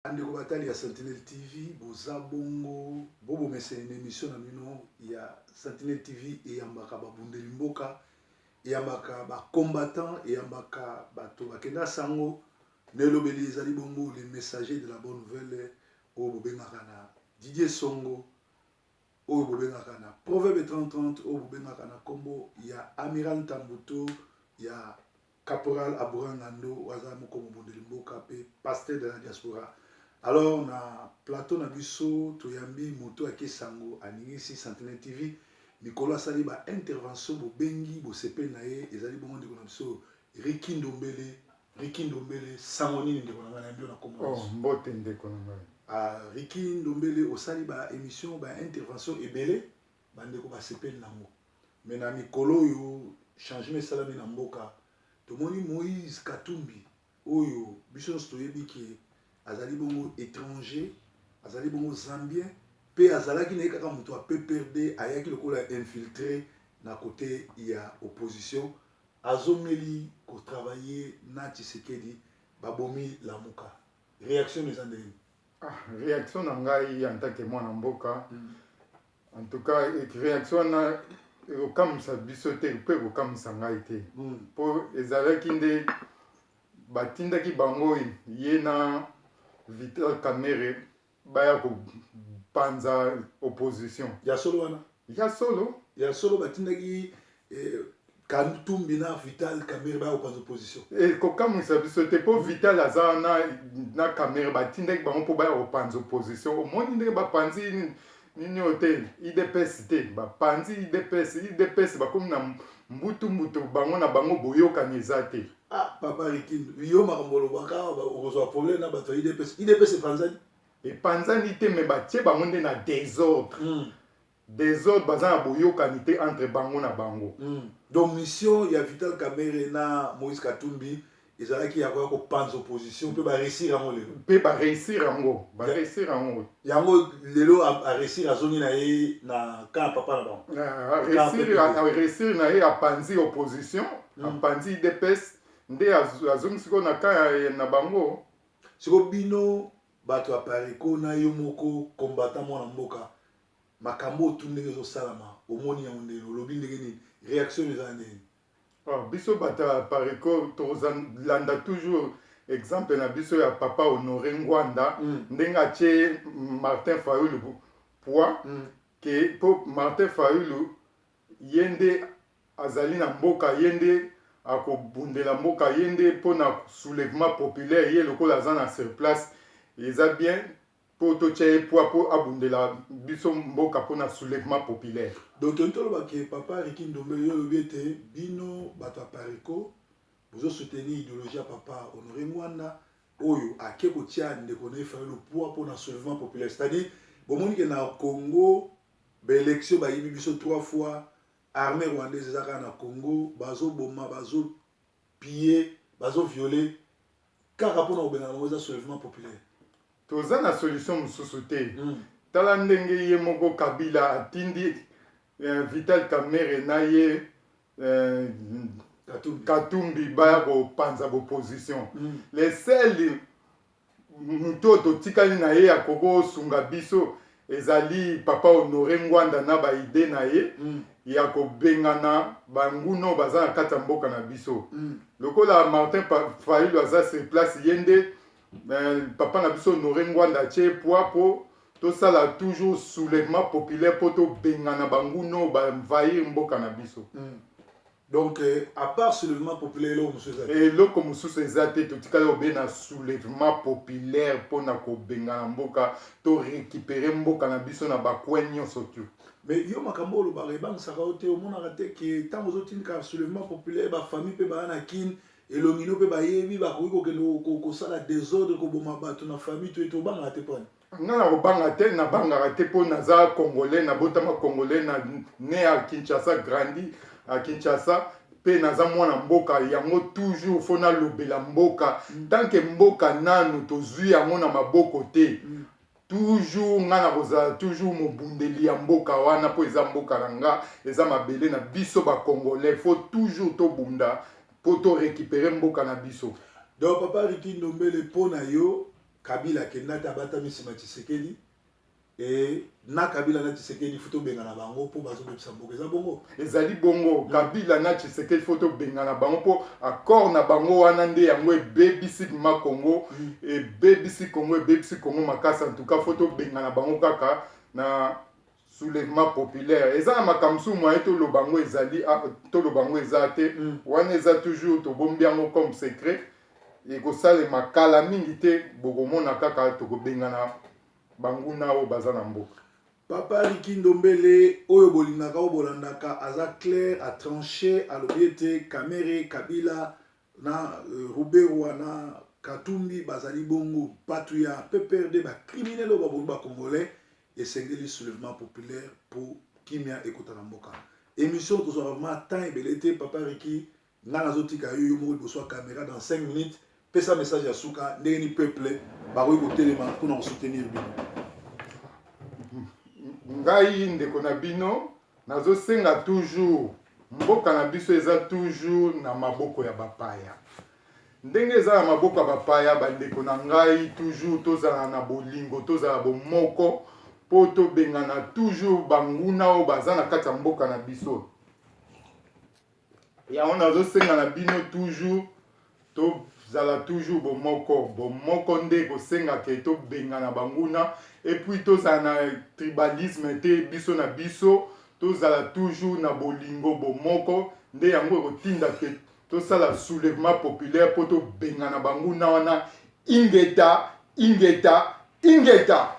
Bandeko batali ya Sentinelle TV, boza bongo bobomeseni na emission na bino ya Sentinelle TV eyambaka babundeli mboka, eyambaka ba combattants, eyambaka bato bakenda sango na elobeli ezali bongo le messager de la bonne nouvelle oyo bobengaka na Didier Songo, oyo bobengaka na Proverbe 3030, oyo bobengaka na kombo ya Amiral Ntambuto ya Caporal Abraham Ngando oyo aza moko mobundeli mboka mpe pasteur de la diaspora. Alors na plateau na biso toyambi moto ake sango aningisi Sentinelle TV mikolo asali ba intervention bobengi bosepeli na ye ezali bongo ndeko na biso Ricky Ndombele. Ricky Ndombele, sango nini ndeko na ngai, nayambi yo na kombo na Oh, biso. mbote ndeko na ngai. Ah, Ricky Ndombele osali ba emission ba intervention ebele bandeko basepeli nango. Mais na mikolo oyo changement esalami na mboka, tomoni Moïse Katumbi oyo biso nyonso toyebi ke azali bongo etranger, azali bongo Zambien pe azalaki na ye kaka moto ya PPRD, ayaki lokola infiltre na cote ya opposition, azongeli ko travailler na Tshisekedi, babomi Lamuka. Reaction eza ndenge nini? Ah, reaction na ngai en tant que mwana mboka, en tout cas réaction wana ekokamwisa biso te mpe ekokamwisa ngai te, mpo ezalaki nde batindaki bango ye na Vital Kamerhe baya kopanza opposition. Ya solo wana? Ya solo. Ya solo batindaki Katumbi na Vital Kamerhe baya kopanza opposition. Ekokamwisa biso te mpo Vital aza wana na Kamerhe, batindaki bango mpo baya kopanza opposition. Omoni ndenge bapanzi nini oyo te, UDPS te, bapanzi UDPS, UDPS bakomi na mbutu mbutu, bango na bango boyokani eza te. Ah, papa Ricky, yo makambo olobaka awa okozwa problème na bato ya UDPS. UDPS epanzani? Epanzani te, mais batie bango nde na désordre. Désordre, baza na boyokani te entre bango na bango. Donc mission ya Vital Kamerhe na Moïse Katumbi ezalaki ya koya kopanza opposition mpe ba réussir yango lelo. Mpe ba réussir yango, ba réussir yango. Yango lelo a réussir, azongi na ye na camp papa na bango. A réussir, a réussir na ye, apanzi opposition, apanzi UDPS nde azongi sikoyo na camp na bango. Sikoyo bino bato ya Apareco na yo moko combattant mwana mboka, makambo oyo tu ndenge ezosalama omoni yango ndenge olobi ndenge nini, réaction eza ndenge nini? Oh, biso bato ya Apareco tozolanda toujours exemple na biso ya papa Honoré Ngbanda, ndenge atie Martin Fayulu poids, ke po Martin Fayulu ye nde azali na mboka, ye nde akobundela mboka, ye nde mpona soulèvement populaire, ye lokola aza na sur place eza bien mpo totia ye poids mpo abundela biso mboka mpona soulèvement populaire. Donc tolingi toloba ke papa Ricky Ndombele, yo olobi ete bino bato ya Apareco bozosoutenir idéologie ya papa Honoré Ngbanda oyo ake kotia ndeko na ye Fayulu poids mpona soulèvement populaire, c'est-à-dire bomoni ke na Congo baélection bayibi biso trois fois, armée rwandaise eza kaka na Congo, bazoboma, bazopiller, bazovioler kaka mpona kobengana bango, eza soulèvement populaire. Toza na solution mosusu te. Tala ndenge ye moko Kabila atindi Vital Kamerhe na ye Katumbi, Katumbi baya kopanza opposition. Le seul moto oyo totikali na ye akoki kosunga biso ezali papa Honoré Ngbanda na baidées na ye ya kobengana banguna oyo baza na kati ya mboka na biso. Lokola Martin Fayulu aza sur place, ye nde papa na biso Honoré Ngbanda atie poids mpo tosala toujours soulèvement populaire mpo tobengana banguna oyo baenvahir mboka na biso. Donc à part soulèvement populaire, eloko mosusu eza te? Eloko mosusu eza te. Totikali kobe na soulèvement populaire mpona kobengana mboka, to récupérer mboka na biso na bacoin nyonso tu. Mais yo makambo olobaka ebangisaka yo te? Omonaka te ke ntango ozotindika soulèvement populaire, bafamille mpe baya na Kine, elongi no mpe bayebi, bakoki kokende kosala désordre, koboma bato na famille to ete obangaka te mpona? Nga na kobanga te, nabangaka te mpo naza Congolais, nabotama Congolais, na né à Kinshasa, grandi à Kinshasa mpe naza mwana mboka yango. Toujours faut nalobela mboka. Tant que mboka nanu tozwi yango na maboko te, toujours nga na kozala toujours mobundeli ya mboka wana mpo eza mboka na nga, eza mabele na biso Bacongolais. Faut toujours tobunda mpo torécupérer mboka na biso. Donc papa Ricky Ndombele, mpo na yo Kabila akenda te, abatami nsima Tshisekedi. E na Kabila na Tshisekedi, faut tobengana bango mpo bazobebisa mboka. Eza bongo? Ezali bongo. Kabila na Tshisekedi, faut tobengana bango mpo accord na bango wana nde yango ebebisi ma Congo. Ebebisi Congo, ebebisi Congo makasi. En tout cas, faut tobengana bango kaka na soulèvement populaire. Eza na makambo mosusu moye toloba yango ezali, toloba yango eza te. Wana eza toujours tobombi yango comme secret. Ekosalema kala mingi te, bokomona kaka tokobengana banguna oyo baza na mboka. Papa Riki Ndombele oyo bolingaka, oyo bolandaka, aza clair, atranché, alobi ete Kamerhe, Kabila na Ruberwa na Katumbi bazali bongo bato ya PPRD, bacriminel oyo babomi bacongolais. Esengeli soulèvement populaire mpo kimia ekota na mboka. Émission tozwaka vraiment temps ebele te. Papa Riki, ngai nazotika yo, yo moko liboso ya caméra, dans 5 minutes pesa message ya suka, ndenge ni peuple bakoki kotelema mpona kosoutenir bino. Ngai ndeko na bino, nazosenga toujours, mboka na biso eza toujours na maboko ya bapaya. Ndenge eza na maboko ya bapaya, bandeko na ngai, toujours tozala na bolingo, tozala bomoko mpo tobengana toujours banguna oyo baza na kati ya mboka na biso. Yango nazosenga na bino toujours tozala toujours bomoko. Bomoko nde ekosenga ke tobengana banguna. Et puis tozala na tribalisme te biso na biso, tozala toujours na bolingo, bomoko nde yango ekotinda ke tosala soulèvement populaire mpo tobengana banguna wana. Ingeta, ingeta, ingeta!